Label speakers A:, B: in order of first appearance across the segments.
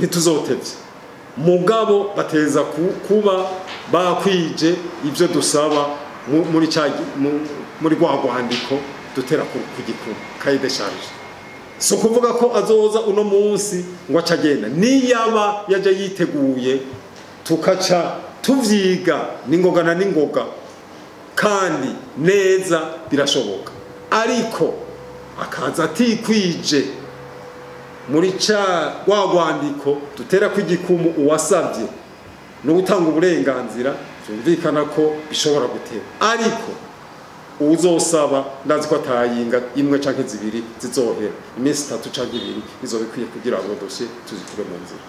A: Ntituzotevye, mugabo bateza kuba bakwije ivyo dusaba muri rwa rwandiko dutera ku gikumu, cahier de charge. Si ukuvuga ko azoza uno munsi ngo aca agenda. Niyaba yaje yiteguye, tukaca tuvyiga n'ingoga na n'ingoga kandi neza, birashoboka. Ariko akaza atikwije muri ca rwa rwandiko dutera ko igikumu uwasabye no gutanga uburenganzira, byumvikana ko bishobora gutera. Ariko uzosaba, ndazi ko atayinga imwe canke zibiri zizohera, iminsi 3 canke 2 izoba ikwiye kugira ngo dosiye tuzikure mu nzira.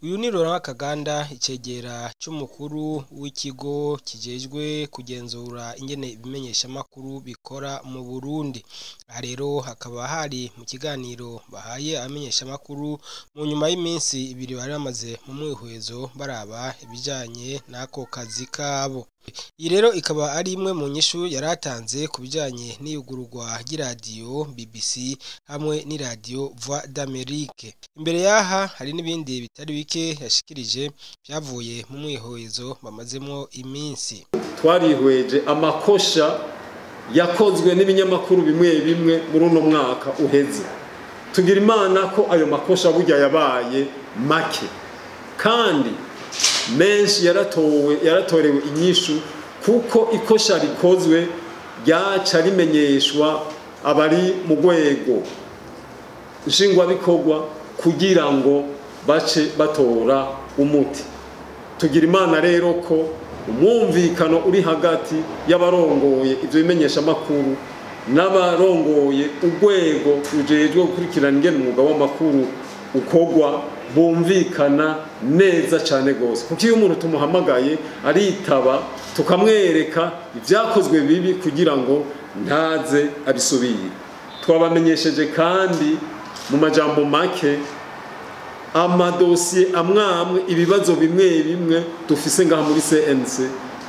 B: Uyu ni Laurent Kaganda, icegera c'umukuru w'ikigo kijejwe kugenzura ingene ibimenyeshamakuru bikora mu Burundi. Aha rero hakaba hari mu kiganiro bahaye abamenyeshamakuru mu nyuma y'iminsi 2 bari bamaze mu mwihwezo baraba ibijanye n'ako kazi kabo. Iyi rero ikaba ari imwe mu nyishu yaratanze ku bijanye n'iyugururwa ry'iradiyo BBC hamwe n'iradiyo Voix d'Amérique. Imbere yaha hari n'ibindi bitari bike yashikirije vyavuye mu mwihwezo bamazemwo iminsi.
A: Twarihweje amakosha yakozwe n'ibinyamakuru bimwe bimwe muri uno mwaka uheze. Tugira Imana ko ayo makosha burya yabaye make, kandi menshi yaratorewe inyishu, kuko ikosha rikozwe ryaca rimenyeshwa abari mu rwego nshingwabikorwa kugira ngo bace batora umuti. Tugira Imana rero ko umwumvikano uri hagati y'abarongoye ivyo bimenyeshamakuru n'abarongoye urwego rujejwe gukurikirana ingene umwuga w'amakuru ukorwa bumvikana neza cane gose, kuko iyo umuntu tumuhamagaye aritaba, tukamwereka ivyakozwe bibi kugira ngo ntaze abisubire. Twabamenyesheje kandi mu majambo make amadosiye amwamwe, ibibazo bimwe bimwe dufise ngaha muri CNC,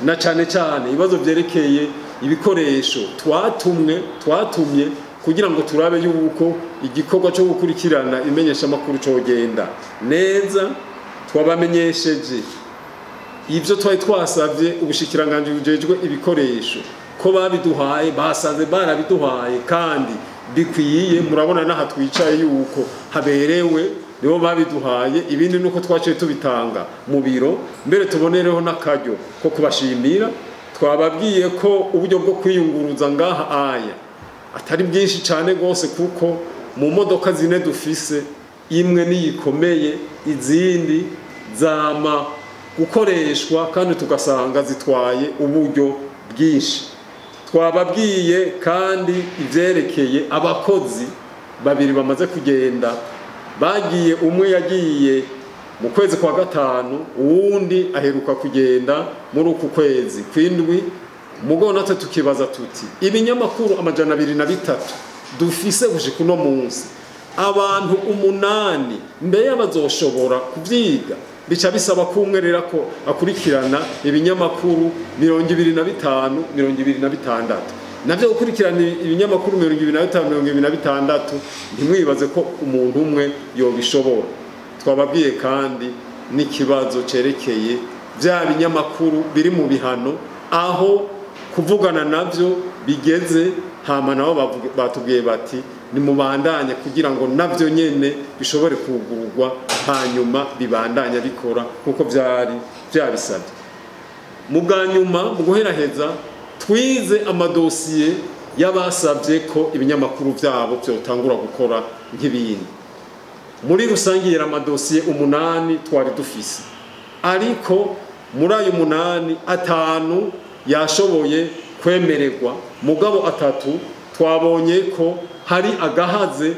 A: na cane cane ibibazo vyerekeye ibikoresho twatumye kugira ngo turabe yuko igikorwa cyo gukurikirana imenyeshamakuru cogenda neza. Twabamenyesheje ivyo twari twasavye ubushikiranganji bujejwe ibikoresho ko babiduhaye, basanze barabiduhaye kandi bikwiye. Murabona n'aha twicaye yuko haberewe, nibo babiduhaye. Ibindi nuko twaciye tubitanga mu biro. Mbere tubonereho n'akaryo ko kubashimira. Twababwiye ko uburyo bwo kwiyunguruza ngaha aya atari bwinshi cyane rwose, kuko mu modoka zine dufise imwe niyikomeye, izindi zama gukoreshwa kandi tugasanga zitwaye uburyo bwinshi. Twababwiye kandi ivyerekeye abakozi babiri bamaze kugenda. Bagiye, umwe yagiye mu kwezi kwa gatanu, uwundi aheruka kugenda muri uku kwezi kwindwi. Mugo natwe tukibaza tuti: ibinyamakuru 203 dufise gushika uno munsi, abantu umunani mbeya bazoshobora kuvyiga? Bica bisaba kumwerera ko akurikirana ibinyamakuru 25, 26. Navyo gukurikirana ibinyamakuru 25, 26, ntimwibaze ko umuntu umwe yobishobora. Twababwiye kandi n'ikibazo cerekeye vya binyamakuru biri mu bihano, aho kuvugana navyo bigeze. Hama nabo batubwiye bati nimubandanye kugira ngo navyo nyene bishobore kugururwa, hanyuma bibandanya bikora kuko vyari vyabisabye. Mu bwa nyuma, mu guheraheza, twize amadosiye y'abasabye ko ibinyamakuru vyabo vyotangura gukora nk'ibindi. Muri rusange yari amadosiye 8 twari dufise, ariko muri ayo 8, 5 yashoboye kwemererwa, mugabo 3 twabonye ko hari agahaze.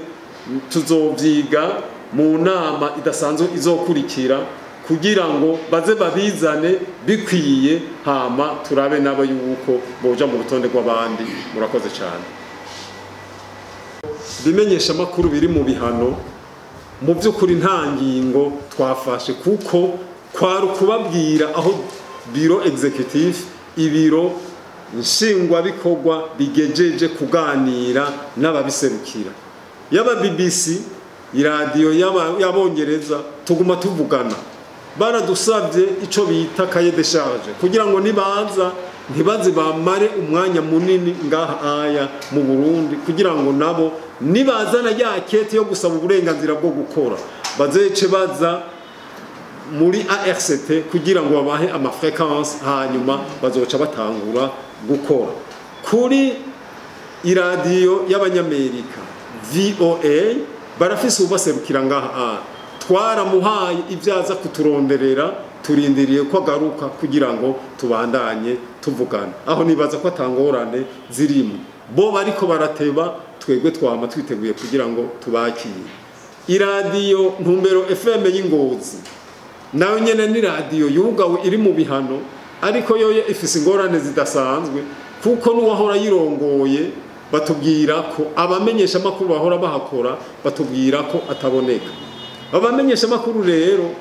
A: Tuzovyiga mu nama idasanzwe izokurikira kugira ngo baze babizane bikwiye, hama turabe nabo yuko boja mu rutonde rw'abandi. Murakoze cyane. Bimenyesha makuru biri mu bihano, mu by'ukuri nta ngingo twafashe, kuko kwari ukubabwira aho bureau exécutif, ibiro nshingwabikorwa, bigejeje kuganira n'ababiserukira, yaba BBC. Iradiyo y'Abongereza tuguma tuvugana, baradusabye ico bita cahier de charge kugira ngo nibaza ntibaze bamare umwanya munini ngaha aya mu Burundi, kugira ngo nabo nibazana ya kete yo gusaba uburenganzira bwo gukora bazece baza muri ARCT kugira ngo babahe ama fréquence, hanyuma bazoca batangura gukora. Kuri iradiyo y'Abanyamerika VOA barafise ubaserukira ngaha, twaramuhaye ibyaza kuturonderera, turindiriye ko agaruka kugira ngo tubandanye tuvugana. Aho nibaza ko atangorane zirimo, bo bariko barateba, twebwe twama twiteguye kugira ngo tubakire. Iradiyo Ntumbero FM y'Ingozi nayo nyene ni radiyo yugawe iri mu bihano, ariko yoyo ifise ingorane zidasanzwe kuko n'uwahora yirongoye batubwira ko abamenyesha makuru bahora bahakora batubwira ko ataboneka. Abamenyesha makuru rero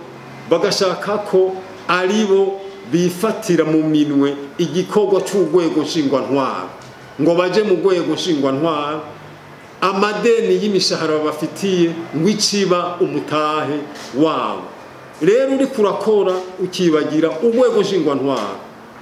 A: bagashaka ko aribo bifatira mu minwe igikorwa c'urwego nshingwantwaro, ngo baje mu rwego nshingwantwaro amadeni y'imishahara bafitiye ngo iciba umutahe wabo. Rero uri kurakora ukibagira urwego nshingwantwaro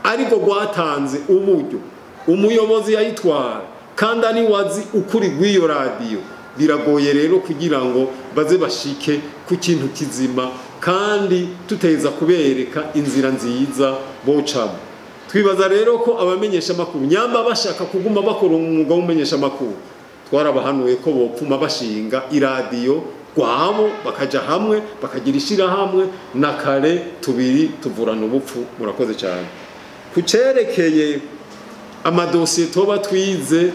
A: ariko rwatanze uburyo umuyobozi yayitwara kandi ari wazi ukuri rw'iyo radiyo, biragoye rero kugira ngo baze bashike ku kintu kizima kandi tuteza kubereka inzira nziza bocamo. Twibaza rero ko abamenyesha makuru nyamba bashaka kuguma bakora umwuga w'umenyesha makuru, twarabahanuye ko bopfuma bashinga iradiyo rwabo bakaja hamwe bakagira ishirahamwe na kare tubiri tuvurana ubupfu. Murakoze cyane. Kucerekeye amadosiye toba twize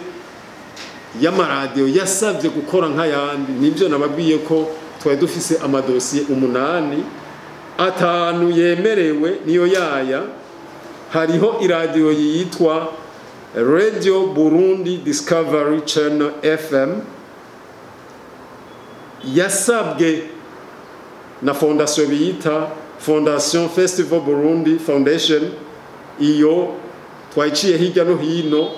A: y'amaradiyo yasabye gukora nk'ayandi, nibyo nababwiye ko twari dufise amadosiye 8, 5 yemerewe niyo yaya. Hariho iradiyo yitwa Radio Burundi Discovery Channel FM yasabwe na fondation bita Fondation Festival Burundi Foundation. Iyo twayiciye hirya no hino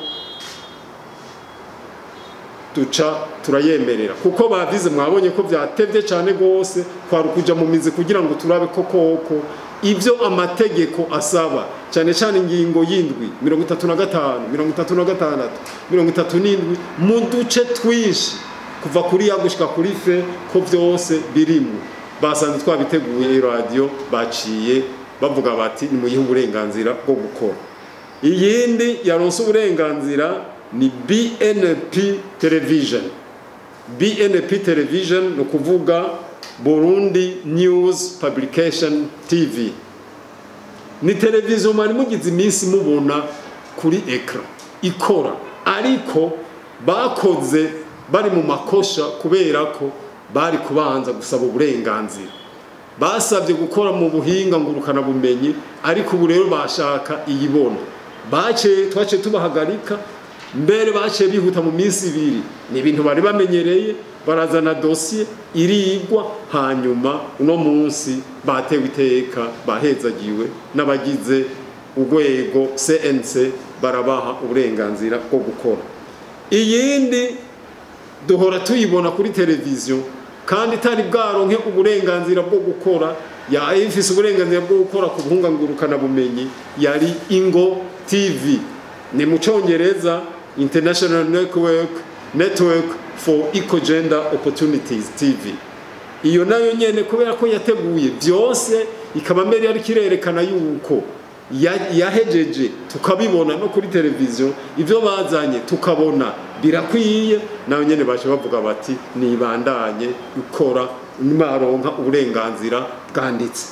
A: tuca turayemerera, kuko bavize mwabonye ko byatevye cyane gose, kwari kuja mu mizi kugira ngo turabe koko ivyo amategeko asaba, cyane cyane ingingo y'indwi 35, 36, 37 mu duce twinshi kuva kuri ya gushika kuri fe ko byose birimo. Basanze twabiteguye radio baciye bavuga bati ni muyihe uburenganzira bwo gukora. Iyindi yaronse uburenganzira ni BNP Television. BNP Television ni ukuvuga Burundi News Publication TV. Ni televiziyo mwari mugize iminsi mubona kuri ekra ikora, ariko bakoze bari mu makosha kubera ko bari kubanza gusaba uburenganzira. Basabye gukora mu buhinga ngurukana bumenyi, ariko ubu rero bashaka iyibona. Bace twace tubahagarika mbere, bace bihuta mu minsi ibiri, ni ibintu bari bamenyereye, barazana dossier irigwa, hanyuma uno munsi batewe iteka bahezagiwe n'abagize urwego CNC barabaha uburenganzira bwo gukora. Iyindi duhora tuyibona kuri televiziyo kandi itari bwaronke uburenganzira bwo gukora, ya ifise uburenganzira bwo gukora ku buhunga ngurukana bumenyi, yari Ingo TV, ni mu Congereza International Network for Equal Gender Opportunities TV. Iyo nayo nyene kubera ko yateguye byose ikaba mbere yari kirerekana yuko yahejeje, tukabibona no kuri televiziyo ivyo bazanye tukabona birakwiye, nayo nyene baje bavuga bati nibandanye ikora nibaronka uburenganzira bwanditse.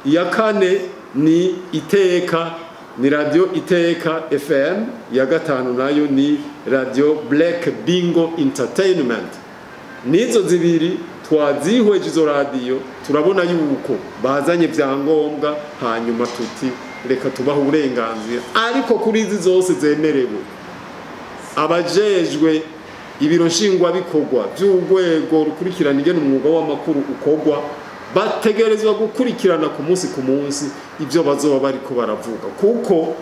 A: Iya kane ni Iteka, ni radio Iteka FM. Ya gatanu nayo ni radio Black Bingo Entertainment. Nizo zibiri twazihweje izo radio, turabona yuko bazanye vyangombwa, hanyuma tuti reka tubaho uburenganzira. Ariko kuri izi zose zemerewe, abajejwe ibiro nshingwa bikorwa by'urwego rukurikirana ingene umwuga w'amakuru ukogwa bategerezwa gukurikirana ku munsi ku munsi ibyo bazoba bariko baravuga, kuko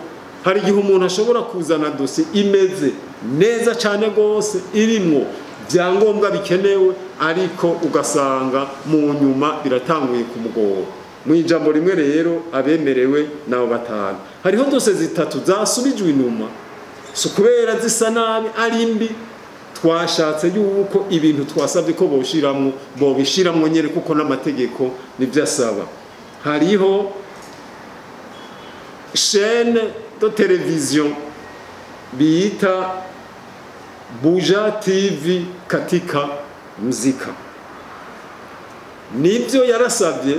A: hari igihe umuntu ashobora kuzana dossier imeze neza cyane gose irimwo Vyangombwa bikenewe, ariko ugasanga mu nyuma biratanguye kumugora. Mu ijambo rimwe rero, abemerewe nabo batanu. Hariho dosiye zitatu zasubijwe inyuma, si kubera zisa nabi, ari mbi. Twashatse yuko ibintu twasabye ko boshiramwo bobishiramwo nyene, kuko n'amategeko nivyo asaba. Hariho chaîne de télévision bita Buja TV katika mzika. Nibyo yarasabye,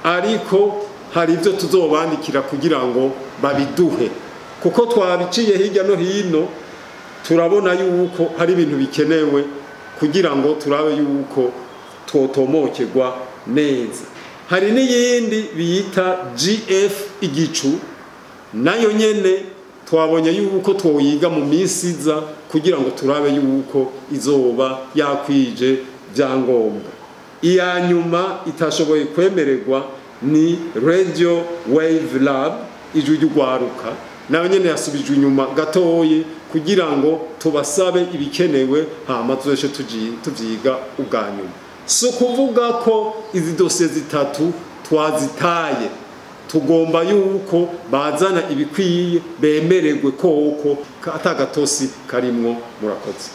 A: ariko hari ibyo tuzobandikira kugira ngo babiduhe, kuko twabiciye hirya no hino, turabona yuko hari ibintu bikenewe kugira ngo turabe yuko twotomokerwa neza. Hari n'iyindi bita GF Igicu, nayo nyene twabonye yuko twoyiga mu minsi iza kugira ngo turabe yuko izoba yakwije byangombwa. Iya nyuma itashoboye kwemererwa ni Radio Wave Lab, Ijwi ry'Urwaruka. Nayo nyene yasubijwe inyuma gatoyi kugira ngo tubasabe ibikenewe, hama tuzoshe tuvyiga ubwa nyuma. Si ukuvuga ko izi dosiye zitatu twazitaye. Tugomba yuko bazana ibikwiye, bemererwe koko atagatosi karimwo. Murakoze.